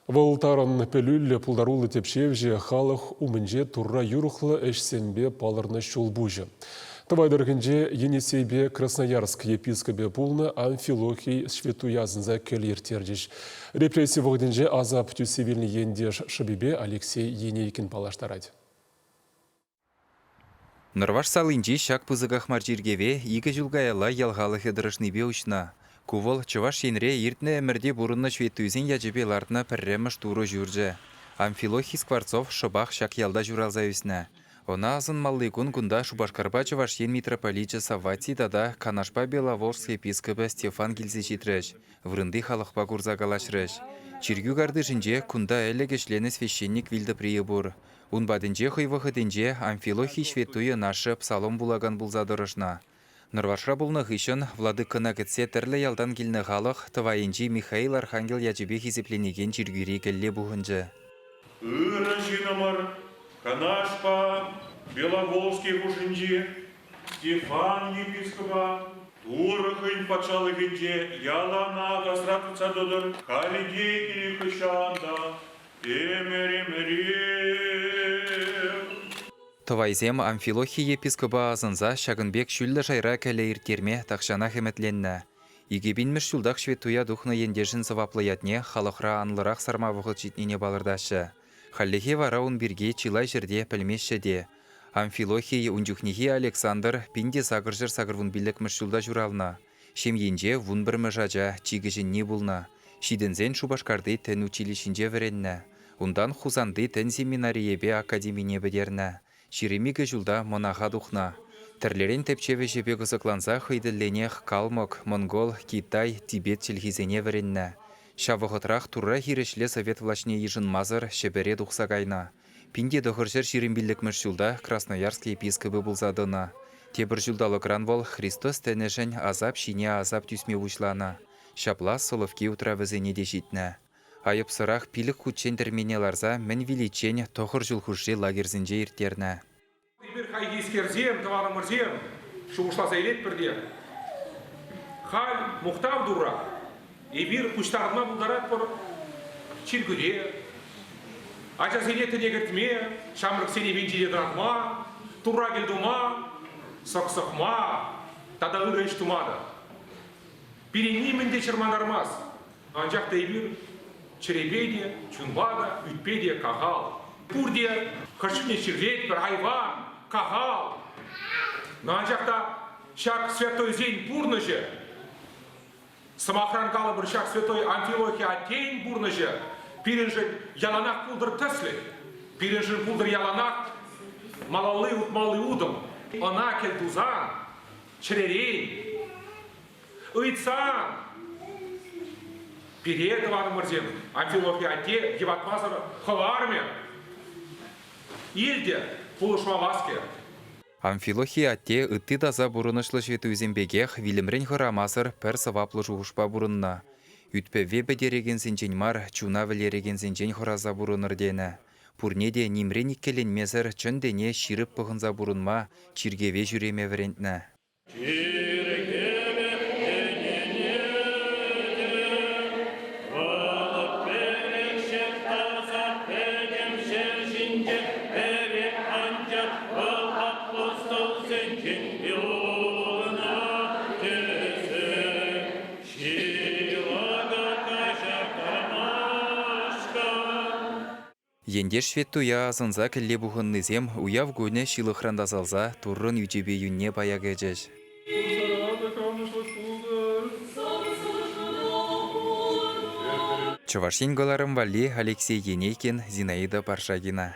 Вӑл тарӑн пӗлӳллӗ, пултаруллӑ тӗпчевҫӗ, халӑх умӗнче Турра юрӑхлӑ ӗҫсемпе палӑрнӑ ҫулпуҫӗ. Тӑвай тӑрӑхӗнче Енисейпе Красноярск епископӗ пулнӑ Амфилохий ҫветтуя асӑнса кӗл ирттерчӗҫ. Репресси вӑхӑтӗнче асап тӳссе вилнӗ ентеш шӑпипе Алексей Енейкин паллаштарать. Нӑрваш салинчи ҫак пысӑках мар чиркӗве икӗ ҫул каялла ял халӑхӗ тӑрӑшнипе уҫнӑ. Ку вӑл Чӑваш Енре иртнӗ ӗмӗрте пурӑннӑ ҫветтуйсен ячӗпе лартнӑ пӗрремӗш Турӑ ҫурчӗ. Амфилохий Скворцов шӑпах ҫак ялта ҫуралса ӳснӗ. Ӑна асӑнмалли кун кунта Шупашкарпа Чӑваш Ен митрополичӗ Савватий тата Канашпа Беловолжск епископӗ Стефан килсе ҫитрӗҫ, вырӑнти халӑхпа курса калаҫрӗҫ. Чиркӳ картишӗнче кунта ӗлӗк ӗҫленӗ священник вилтӑприйӗ пур. Ун патӗнче хӑй вӑхӑтӗнче Амфилохий ҫветтуйӑн ашшӗ псалом вулакан пулса тӑрӑшнӑ. Нӑрвашра пулнӑ хыҫҫӑн владыкӑна кӗтсе тӗрлӗ ялтан килнӗ халӑх Тӑвайӗнчи Михаил Архангел ячӗпе хисепленекен чиркӳри кӗлле пухӑнчӗ. Ырӑ ҫынӑмӑр Канашпа Беловолжский хушшинчи Стефан епископа Турӑ хӑйӗн патшалӑхӗнче яланах асра тытса тӑтӑр, халӗ те кирек хӑҫан та Тӑвайсем Амфилохий епископа асӑнса ҫакӑн пек ҫӳллӗ шайра кӗлӗ ирттерме тахҫанах ӗмӗтленнӗ. 2000-мӗш ҫултах ҫветтуя тухнӑ ентешӗн сӑваплӑ ятне халӑхра анлӑрах сарма вӑхӑт ҫитнине палӑртаҫҫӗ. Хальлӗхе вара ун пирки чылай ҫӗрте пӗлмеҫҫӗ те. Амфилохий ун чухнехи Александр 1885-мӗш ҫулта ҫуралнӑ. Ҫемйинче вунпӗрмӗш ача, чи кӗҫӗнни пулнӑ. Ҫитӗнсен Шупашкарти тӗн училищинче вӗреннӗ. Унтан Хусанти тӗн семинарийӗпе академине пӗтернӗ. 22 ҫулта монаха тухнӑ. Тӗрлӗрен тӗпчев ӗҫӗпе кӑсӑкланса хӑй тӗллӗнех калмӑк, монгол, китай, тибет чӗлхисене вӗреннӗ. Ҫав вӑхӑтрах Турра хирӗҫле совет влаҫне йышӑнмасӑр Ҫӗпӗре тухса кайнӑ. 1925 ҫулта Красноярск епископӗ пулса тӑнӑ. Тепӗр ҫулталӑкран вӑл Христос тӗнӗшӗн асап ҫине асап тӳсме пуҫланӑ. Ҫапла Соловки утравӗсене те ҫитнӗ. Айӑпсӑрах пилӗк хутчен тӗрмене ларса мӗн виличчен тӑхӑр ҫул хушши лагерьсенче ирттернӗ. Эпир хайхискерсем, тӑванӑмӑрсем, шухӑшласа илетпӗр те, халь мухтав Турра, эпир пуҫтарӑнма пултаратпӑр чиркӳре, ачасене тӗне кӗртме, ҫамрӑксене венчете тӑратма, Турра кӗлтума, сӑк сӑхма тата ырӑ ӗҫ тума та. Пире нимӗн те чӑрмантармасть. Анчах та эпир чӗрепе те, чунпа та, ӳтпе те кахал. Пурте хӑш чухне чирлетпӗр, айван, кахал. Но анчах та ҫак святойсен пурнӑҫӗ, сӑмахран калӑпӑр, ҫак святой Амфилохий аттен пурнӑҫӗ пирӗншӗн яланах пултӑр тӗслӗх, пирӗншӗн пултӑр яланах малалли утмалли утӑм. Ӑна кӗлтусан чӗререн Ыйтсан, пире, тӑванӑмӑрсем, Амфилохий атте йӑпатмасӑр хӑвармӗ. Илтӗ, пулӑшма васкӗ. Амфилохий атте ытти таса пурӑнӑҫлӑ ҫветтуйсем пекех вилӗмрен хӑрамасӑр пӗр сӑваплӑ шухӑшпа пурӑннӑ. Ӳт-пӗве пӗтерекенсенчен мар, чуна вӗлерекенсенчен хӑраса пурӑнӑр тенӗ. Пурне те нимрен иккӗленмесӗр чӑн тӗне ҫирӗп пӑхӑнса пурӑнма, чиркӗве ҫӳреме вӗрентнӗ. Ентеш ҫветтуя асӑнса кӗлле пухӑннисем уяв кунӗ ҫылӑхран тасалса Туррӑн ӳчӗпе юнне пая кӗчӗҫ. Чӑваш Ен кӑларӑм валли Алексей Енейкин, Зинаида Паршагина.